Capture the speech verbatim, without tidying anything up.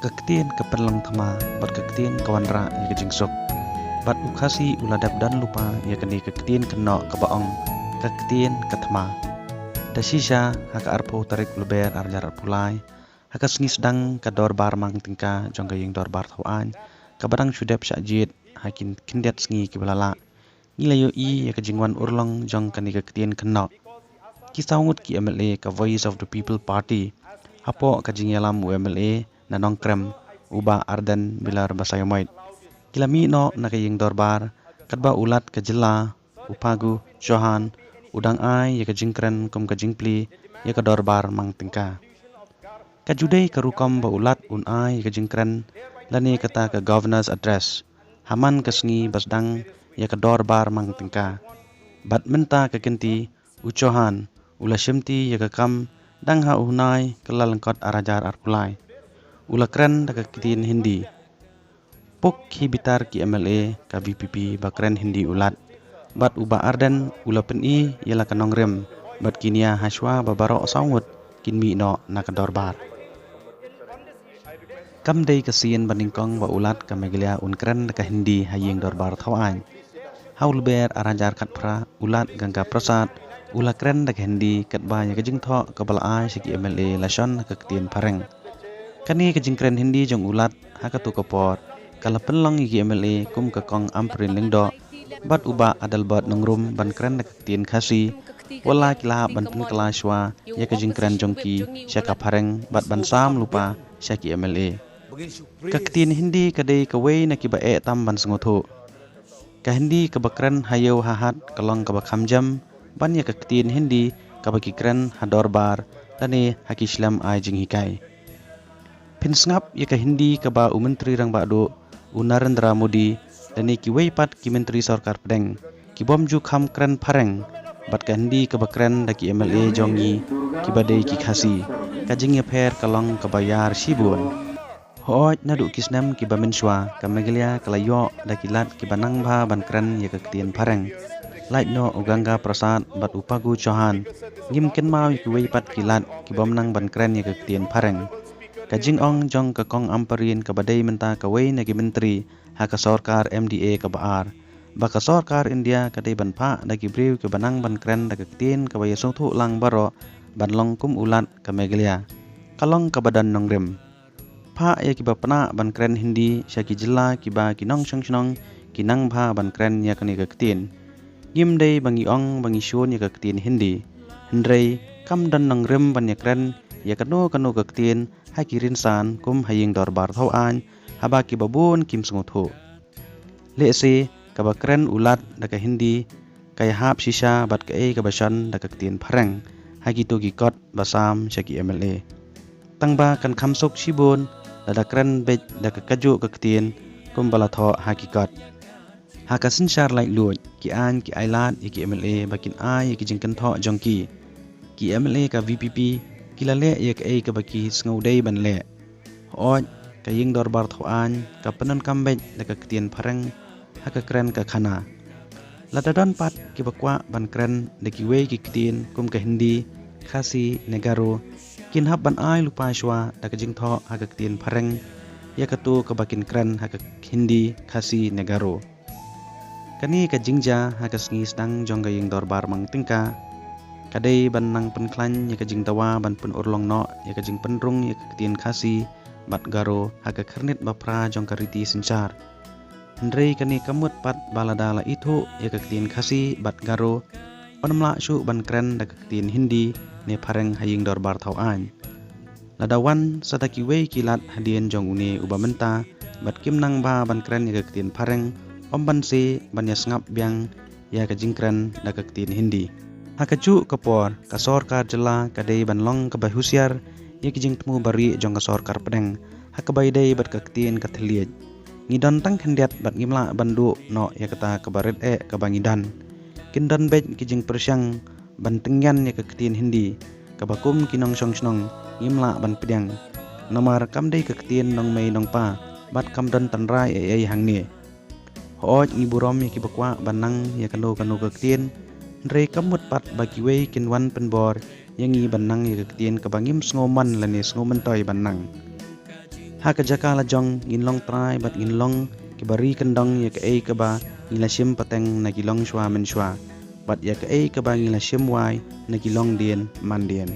Ka ktien ka pynlong thma, bad ka ktien ka wanrah ïa ka jingsuk. Bad u Khasi u la dep don lypa ïa kane ka ktien kynnoh kaba ong ka ktien ka thma. Da shisha ha ka arphew tarik Lber arhajar arphew lai, ha ka sngi sdang ka dorbar mang tyngka jong ka ïing dorbar thaw aiñ, kaba dang shu dep shah jied ha ki khyndiat sngi kiba la lah, ngi la ïohi ïa ka jingwan urlong jong kane ka ktien kynnoh. Ki saw ngut ki M L A ka Voice of the People Party, hapoh ka jingïalam u M L A na Nongkrem, u Bah Ardent Miller Basaiawmoit, ki la mih noh na ka ïing dorbar, katba u Lat ka jylla, u Phagu Chauhan, u dang ai ïa ka jingkren kum ka jingplie ïa ka dorbar mang tyngka. Ka ju dei ka rukom ba u Lat un ai ïa ka jingkren lane kata ka Governor's Address ha man ka sngi ba sdang ïa ka dorbar mang tyngka. Bad mynta ka kynti, u Chauhan u la shimti ïa ka kam dang ha u Naiïa Kyllalyngkot arhajar arphew lai. U la kren da ka ktien Hindi. Pok hi bitar ki M L A ka V P P ba kren Hindi u Lat. Bad u Bah Ardent u la pyni ïa la ka nongrim, bad ki nia hashwa ba baroh saw ngut kin mih noh na ka dorbar. Kam dei ka sien ba nyngkong ba u Lat ka Meghalaya un kren da ka Hindi ha ïing dorbar thaw aiñ. Ha u Lber arhajar khatphra, u Lat Ganga Prasad u la kren da ka Hindi katba ïa ka jingthoh kaba la ai sha ki M L A la shon ha ka ktien Phareng. Kane ka jingkren Hindi jong u Lat ha kato ka por ka la pynlong ïa ki M L A kum ka Kong Ampareen Lyngdoh bad u Bah Adelbert Nongrum ban kren da ka ktien Khasi, wat la ki la hap ban pynkylla shwa ïa ka jingkren jong ki sha ka Phareng bad ban sam lypa sha ki M L A. Ka ktien Hindi ka dei kawei na kiba eh tam ban sngewthuh. Ka Hindi kaba kren ha ïew ha hat ka long kaba kham jem ban ïa ka ktien Hindi kaba ki kren ha dorbar lane ha ki shlem ai jinghikai. Phin sngap ïa ka Hindi kaba u Myntri Rangbah Duh u Narendra Modi lane kiwei pat ki Myntri Sorkar Pdeng ki bym ju kham kren Phareng bad ka Hindi kaba kren da ki M L A jong ngi kiba dei ki Khasi. Ka jingïapher ka long kaba ïar shibun. Hooid, naduh ki snem kiba mynshuwa, ka Meghalaya ka la ïoh da ki Lat kiba nang bha ban kren ïa ka ktien Phareng. Lait noh u Ganga Prasad bad u Phagu Chauhan, ngim kynmaw ïa kiwei pat ki Lat ki bym nang ban kren ïa ka ktien Phareng. Ka jingong jong ka Kong Ampareen kaba dei mynta kawei na ki myntri ha ka sorkar M D A kaba ar, ba ka sorkar India ka dei ban phah da ki briew kiba nang ban kren da ka ktien kaba ïasngewthuh lang baroh ban long kum u Lat ka Meghalaya, ka long kaba don nongrim. Phah ïa kiba pnah ban kren Hindi sha ki jylla kiba ki nongshong shnong ki nang bha ban kren ïa kane ka ktien. Ngim dei ba ngi ong ba ngi shun ïa ka ktien Hindi, hynrei kam don nongrim ban ïakren ïa kano kano ka ktien ha ki rynsan kum ha ïing dorbar thaw aiñ, haba kiba bun kim sngewthuh. Lehse kaba kren u Lat da ka Hindi ka ïahap shisha bad kaei kaba shon da ka ktien Phareng ha kito ki kot ba sam sha ki M L A. Tangba kan kham suk shibun lada kren beit da ka kajuh ka ktien kumba la thoh ha ki kot. Ha ka synshar laitluid, ki aiñ ki ailad ïa ki M L A ba kin ai ïa ki jingkynthoh jong ki. Ki M L A ka V P P ki la leh ïa kaei kaba ki sngew dei ban leh. Hooid, ka ïing dorbar thaw aiñ ka pyndonkam beit da ka ktien Phareng ha ka kren ka khana. Lada don pat kiba kwah ban kren da kiwei ki ktien kum ka Hindi, Khasi ne Garo, kin hap ban ai lypa shuwa da ka jingthoh ha ka ktien Phareng ïa kato kaba kin kren ha ka Hindi, Khasi ne Garo. Kane ka jingjia ha ka sngi sdang jong ka ïing dorbar mang tyngka ka dei ban nang pynkhlaiñ ïa ka jingdawa ban pynurlong noh ïa ka jingpynrung ïa ka ktien Khasi bad Garo ha ka khyrnit ba phra jong ka riti synshar. Hynrei kane ka mut pat ba lada la ithuh ïa ka ktien Khasi bad Garo, ym lah shuh ban kren da ka ktien Hindi ne Phareng ha ïing dorbar thaw aiñ. Lada wan sa da kiwei ki Lat hadien jong une uba mynta bad kim nang bha ban kren ïa ka ktien Phareng, ym banse ban ïasngap biang ïa ka jingkren da ka ktien Hindi. Ha kajuh ka por, ka sorkar jylla ka dei ban long kaba husiar ïa ki jingthmu barieh jong ka sorkar pdeng ha kaba ïadei bad ka ktien ka thylliej. Ngi don tang khyndiat bad ngim lah ban duh noh ïa kata kaba rit eh kaba ngi don. Kin don beit ki jingpyrshang ban tyngian ïa ka ktien Hindi, kaba kum ki nongshong shnong ngim lah ban pdiang. Namar kam dei ka ktien nongmei nongpa bad kam don tynrai ei ei hangne. Hooid, ngi burom ïa kiba kwah ban nang ïa kano kano ka ktien, hynrei kam mut pat ba kiwei kin wan pynbor ïa ngi ban nang ïa ka ktien kaba ngim sngewmon lane sngewmyntoi ban nang. Ha ka jaka lajong ngin long trai bad ngin long kiba ri kyndong ïa kaei kaba ngi la shim pateng na ki longshwa mynshwa, bad ïa kaei kaba ngi la shim wai na ki longdien mandien.